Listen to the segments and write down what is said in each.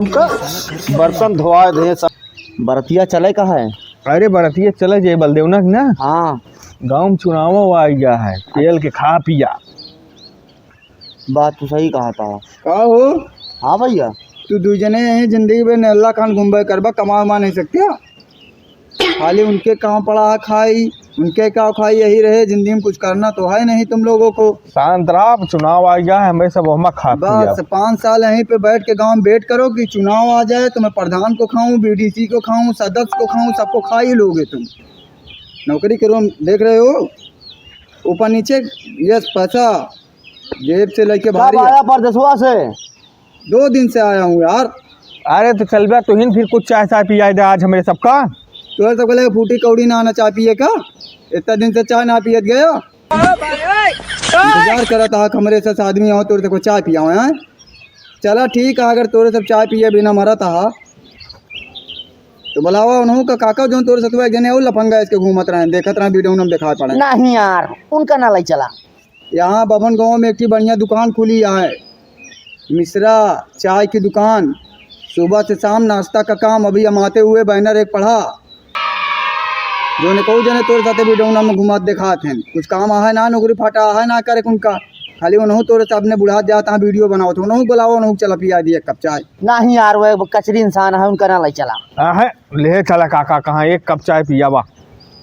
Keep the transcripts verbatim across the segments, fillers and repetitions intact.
बर्तन धोआ दे सब। बरतिया चले का है? अरे बरतिया चले जे बलदेवना के ना। हाँ। गाँव में चुनाव आ गया है, तेल के खा पिया। बात तो सही कहा था। का हो? हाँ भैया। तू दू जने यहीं जिंदगी में नल्ला खान घूमबे करबा, कमा उमा नहीं सकते? खाली उनके काम पड़ा है खाई, उनके का खाई, यही रहे जिंदगी में, कुछ करना तो है नहीं तुम लोगों को। शांत रहा, अब चुनाव आ गया है, हमें सब ओहमा खा पिया। बस पाँच साल यहीं पे बैठ के गाँव में वेट करो कि चुनाव आ जाए तो मैं प्रधान को खाऊं, बीडीसी को खाऊं, सदस्य को खाऊं, सबको खा ही लोगे तुम। नौकरी के रूम देख रहे हो, ऊपर नीचे, यस, पैसा जेब से लेके कब भारी है। आया परदेसवा से? दो दिन से आया हूँ यार। अरे तो चल बे, तुहिन फिर कुछ चाय चाय पियाई दे आज हमरे सबका। तोरे सबके लगे फूटी कौड़ी ना, ना चाय पिए का? इतना दिन से चाय ना पियत गया। इंतजार करत हा हमरे से आदमी हो, तोरे सबको चाय पियाओ हैं। चला ठीक है, अगर तोरे सब चाय पिए बिना मरत हा तो बुलावा उन्हों का काका, जो तोरे सतुआ एक जने और लफंगा इसके घूमत रहे, देखत रहे वीडियो में दिखाई पड़े। नहीं यार, उनका ना लाई चला। यहाँ बभन गाँव में एक ठे बढ़िया दुकान खुली है, मिश्रा चाय की दुकान, सुबह से शाम नाश्ता का काम। अभी हम आते हुए बैनर एक पढ़ा, जो ने कहू जने तोरे साथे वीडियो में घुमात देखात हैं। कुछ काम आहे ना, नौकरी फाटा आहे ना करे उनका, खाली उन्हों तोरे से अपने बुढ़ात जात हैं वीडियो बनावत, उन्हों बुलाओ, उन्हों चला पिया दिए एक कप चाय। नहीं यार, वो एक कचरी इंसान है, उनका ना लाई चला। आहे, ले चला काका, कहाँ एक कप चाय पिया बा।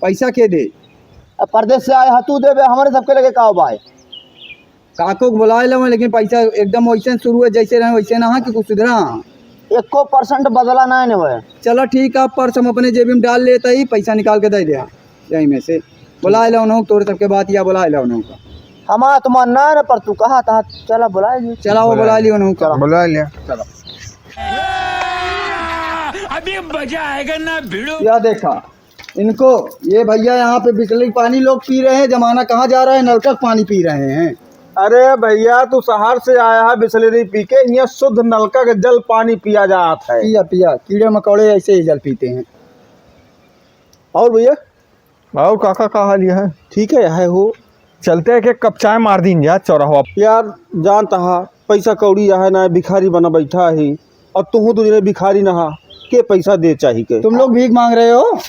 पैसा के दे? अब परदेस से आए हा, तू देबे, हमरे सबके लगे का बा? काको को बुलाए लेवे, लेकिन पैसा एकदम वैसे शुरू है, जैसे रहे वैसे ना है कि कुछ सुधरा। एको percent बदला ना है ने भाई। चला ठीक है, पर्स हम अपने जेबी में डाल लेता ही, पैसा निकाल के दे दे यहीं में से। बुलाए लो उन्हों, तोरे सबके बात या बुलाए लो उन्हों का। हमारा तो मन ना है ना, पर तू कहा था, चला बुलाए ली। चला वो बुलाए ली उन्हों का। बुलाए लिया। चलो। अभी मजा आएगा ना भिड़ू। या देखा, इनको, ये भैया यहाँ पे बिसलेरी पानी लोग पी रहे हैं, जमाना कहाँ जा रहा है, नलका का पानी पी रहे हैं। अरे भैया, तू शहर से आया है बिसलेरी पी के, यहाँ शुद्ध नलका के जल पानी पिया जात है। पिया, पिया, कीड़े मकोड़े ऐसे ही जल पीते हैं। और भैया? और काका, का हाल है? ठीक है, है हो। चलते एक, एक कप चाय मार दीन जा चौराहा। यार, जानता हा, पैसा कौड़ी आहे ना, भिखारी बना बैठा ही। और तुहू तो जने भिखारी ना हा, के पैसा दे चाही के? तुम लोग भीख मांग रहे हो?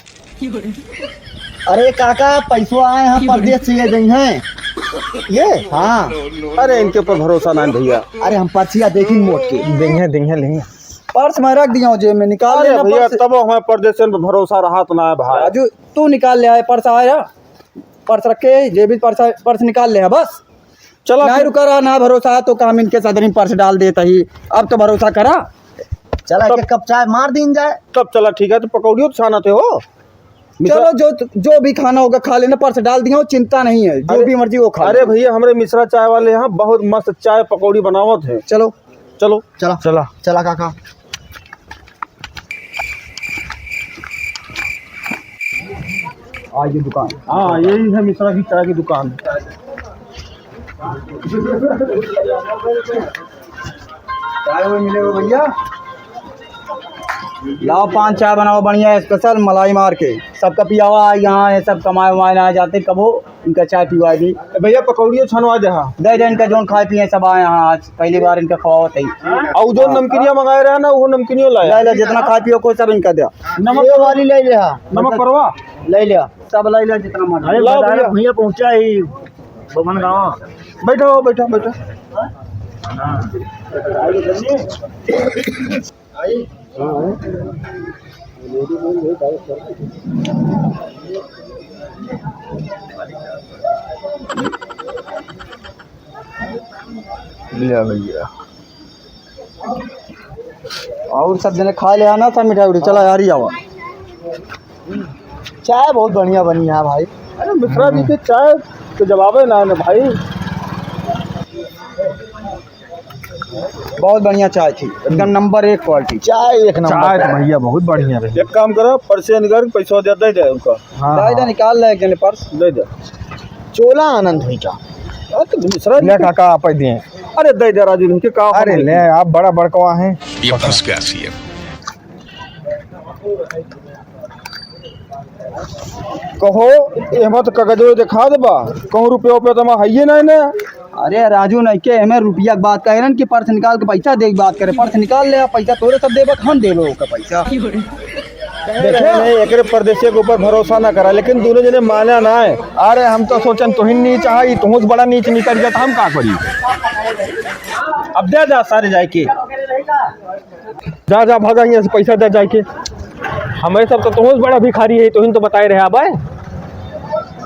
अरे काका, पैसो आए हैं परदेस से, ये देंगे। ये? हाँ। अरे इनके ऊपर भरोसा ना है भैया। अरे हम पर्चिया देखी मोट के। देंगे, देंगे, लेंगे। पर्स मैं रख दिया हूँ जेब में, निकाल अरे लेना भैया, पर्स। तब हमें परदेसन पे भरोसा रहत ना है भाई। राजू, तू निकाल ले आए पर्स, आया पर्स रख के जेबी पर्स, पर्स निकाल ले है बस। चला नहीं फिर। रुका रहा, ना भरोसा है तो काम इनके सदरी में पर्स डाल देता ही। अब तो भरोसा करा। चला, तब एक कप चाय मार दीन जाए। तब चला ठीक है, तो पकौड़ियों तो छाना थे हो। मिश्रा चलो, जो, जो भी खाना होगा खा लेना, पर्स डाल दिया हो, चिंता नहीं है, जो अरे, भी मर्जी वो खा अरे लेना। भैया, हमरे मिश्रा चाय वाले यहाँ बहुत मस्त चाय पकौड़ी बनावत है। चलो। चलो। चला। चला। चला काका। आज ये दुकान। हाँ, यही है मिश्रा की चाय की दुकान। चाय वो मिले हो भैया? लाओ पान चाय बनाओ बढ़िया special मलाई मार के, सबका पियावा। यहाँ है सब कमाए वमाए ना जाते कबो, इनका चाय पिवा दी। ए भैया, पकौड़ियो छनवा दे हा। दे दे इनका, जोन खाए पिए सब आए यहाँ आज, पहली बार इनका खवावत है। और जो नमकीनिया मंगाए रहे ना, वो नमकीनियो लाया। ले ले, जितना खाए पियो को सब इनका दे। नमक ये वाली ले ले हा। नमक परवा? ले ले, सब ले ले जितना मन। अरे लाओ बाजार भैया। भैया पहुँचा ही बभन गाँव। बैठो, बैठो, बैठो। लिया भैया। और सब जने खा ले आना था मिठाई उठाई। चला यार, ही आवा। चाय बहुत बढ़िया बनी है भाई। अरे मिश्रा जी के चाय के जवाबे ना है ना भाई। बहुत बढ़िया चाय थी, एकदम नंबर एक quality। चाय एक नंबर चाय तो का। भैया बहुत बढ़िया रही। एक काम करो, पर्स निकाल के पैसा दे, दे दे उनका। हाँ, दे दे, हाँ। निकाल ले एक जने पर्स। दे दे। चोला आनंद हुई का। अरे तो दूसरा ले भी काका, आप दिए। अरे दे दे राजू, इनके का अरे होने ले, की? आप बड़ा बड़कवा हैं। ये फंस गया सीएम। कहो, एमा तो कागजो देखा देबा, कहूँ रुपयो पे तो हइये नहीं ना। अरे राजू, नइखे एमे रुपया के बात कहे रहन कि पर्स निकाल के पैसा दे के बात करे। पर्स निकाल ले, पैसा तोरे सब देबे, हम देबे ओकर पैसा। देखे नहीं, एकरे परदेसिया के ऊपर भरोसा ना करा, लेकिन दोनों जने माना ना है। अरे हम तो सोचन तुहिन नीच है, तुहूँ से बड़ा नीच निकल गया, तो हम का करी? अब दे जा सारे जाए के। जा, जा, भागा यहाँ से, पैसा दे जाए के। हमें सब तो तुहूँ से बड़ा भिखारी है, तुहिन तो बताए रहे आबे।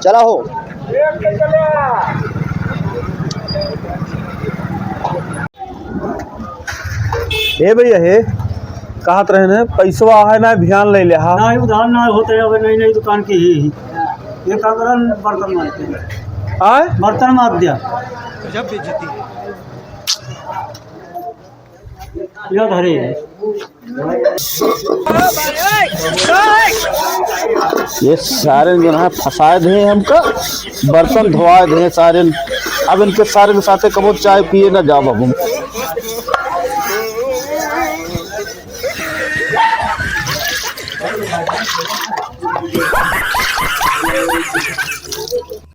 चला हो। ए भैया, हे, कहत रहे न, पैसवा है ना, ध्यान ले ले हा। नहीं, उधार ना होते, अब नई नई दुकान की ही। ये का करन, बर्तन मारते हैं। आय? बर्तन मार दिया। गजब बेइज्जती। या धरे। ये सारे जो है फंसाए दे हमका, बर्तन धोआए दे सारे। अब इनके सारे के साथे कबो चाय पिए ना जाब अब हम।